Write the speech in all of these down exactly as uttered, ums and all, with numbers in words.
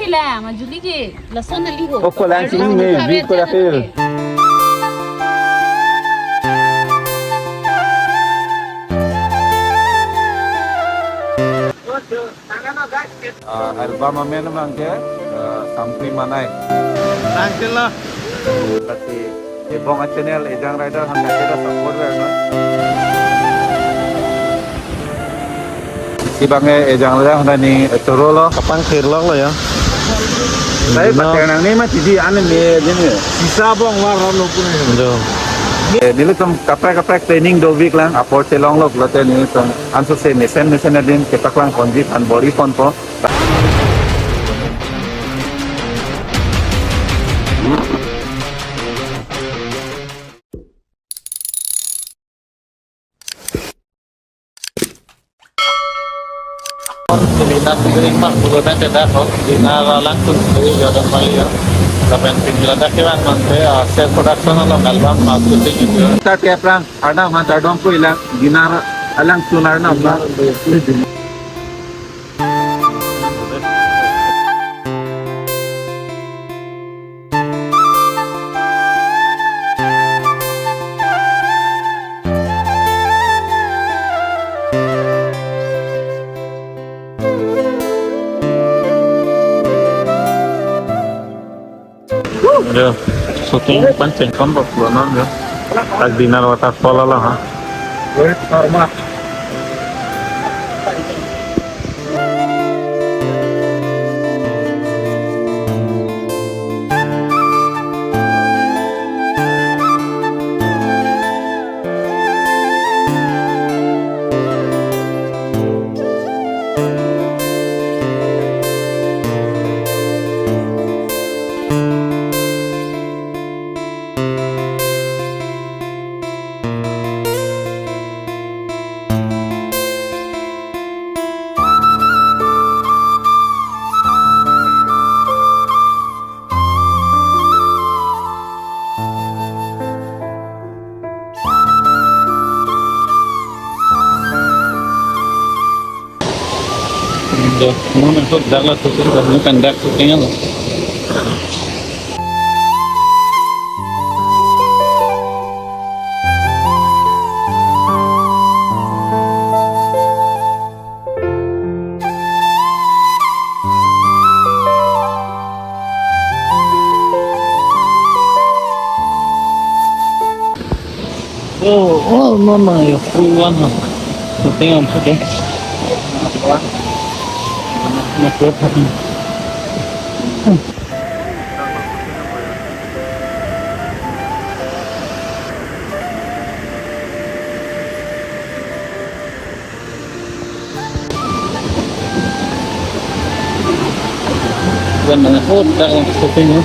Lang, majuli ke, lason neli ho. Koko lang sini me, view ko dapil. Ah, album amen abang ke, ah, Sampri Manai. Thank you lah. Pati ebong a channel Ejang Rider han kacheda support ver no. Isi abang ke Ejang Rider han ni choro lo. Kapangthir lok lo ya. Sai no. Pateng nang ni ma tidi ane me din me. Sisa bong war ram lo pun. Do. Eh, nelitum kaprek kaprek training dovik lang, apor chelong lo pulote nelitum ansose mesen mesen adin kepaklang ponji an bor-i ponpo. Selina Siring Park pulo na keda ko, Dinar alangtum seri jodoh mai ya. Lapen pini ladak kevan mangke, ah, Ser Production along album, ah, shooting itu. Start ke prang, Arnam han kardom pu ilang, Dinar alangtum Arnam na. Yo, shooting pan chengkon bak pulo non yo. Tak Dinar waterfall along ha. Rohit Sharma. Deh, mau masuk dak la shooting, dak mau pendak shooting lo. Oh, oh, no, no, yo, full one, huh? Shooting on, okay. Masuk. Wan nang hot dak shooting, no?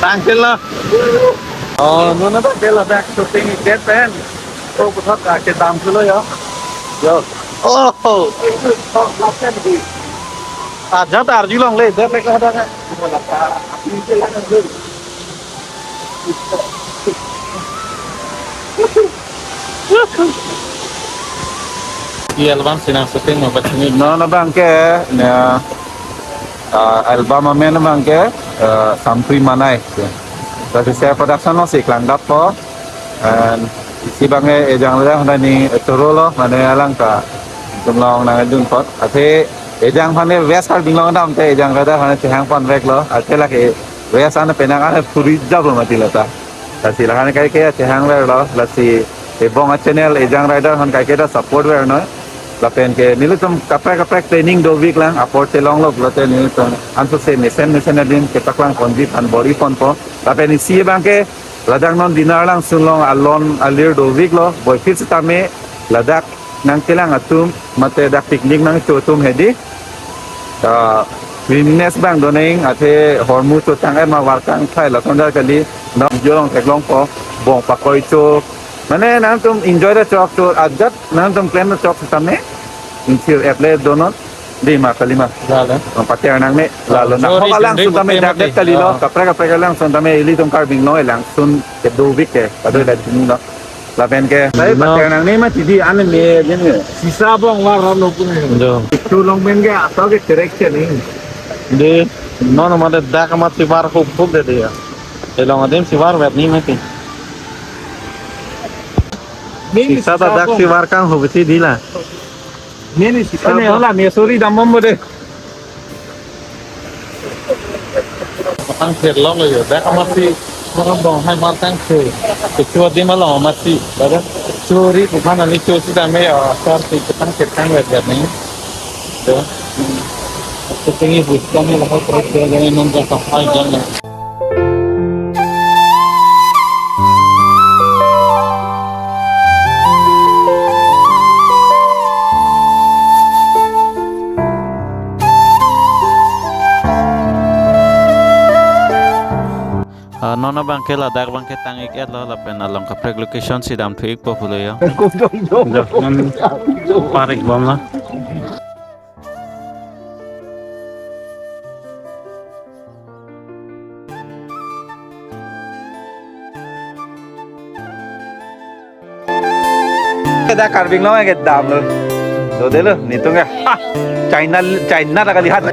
Tangkil lo. Oh, non abang ke ladak shooting idet pen. Oh, puthot akedam thulo yo. Yo. Oh. Ajat arjulongle, det pek ladak. Di album si nang shooting ma pachini. Non abang ke, ne, ah, album amen abang ke, ah, Sampri Manai. Lasi Ser Production alongsi klangdappo. And isi abang ke ejang le hana ni choro lo, mane alang ta tum long nangdun apot. Athe ejang aphan ke west kar ding long dam te ejang kada hana chehang pon veklo. Athe lake west an penang an puri jablo mati lata. Lasi lahan kaike chehang verlo, lasi ebong a channel Ejang Rider aphan kaike ta support ver noi. Lapen ke nelitum kaprek kaprek training dovik lang, apor chelonglo pulote nelitum ansose mesen mesen adim kepaklang ponji aphan bor-i ponpo. Lapen isi abang ke ladak non dinner langsun long alon alir doviklo, boiphit sitame ladak nangkelang atum, mate dak picnic nangcho atum hedi. Ah, cleanliness abang doning, athe hormu chotang ema warkang thai lason jar kali, na video along theklongpo, bong pakoi cho. Mane nangtum enjoy ta chok cho, ajat nangtum claim ta chok sitame, inchir eple donon, di ma kali ma. Lalo. Pater nangne, lalo. Jori nahok alangsun jori tame dak det kali lo, ah. Kaprek kaprek alangsun tame ilitum Karbi Anglong alangsun kedovik ke, kadoi dak sini lo. Lapen ke, tapi no. Pater nangne mati di ane me, gini. Sisa bong war ram lo pun. Do. Itu long pen ke asal ke correction ni. Di, non mate dak mati war hup hup de dia. Elong adim si war vet ni mati. Sisa ta dak si war kang hup si di la. Nini sisa. Ane bong. Hola, me sori dam bom de. Patang thir long lo yo. Dak amat si orang bong hai mar tang thir. Kecho adim along amat si. Pada chori bukan ani cho sitame ya, asar si patang thir kang vet vet ni. Yo. Ketinggi bus kami lah terus dia jadi nunggu sampai jam. Ah, non abang ke ladak abang ke tang-ik etlo lapen along kaprek location si damthu-ikpo pulo yo. Kum dong dong. Jo, non parik bom la. Dak Karbi Anglong ke dam lo. Dodelo, nitung ya. Ha! China, China ta kali hat.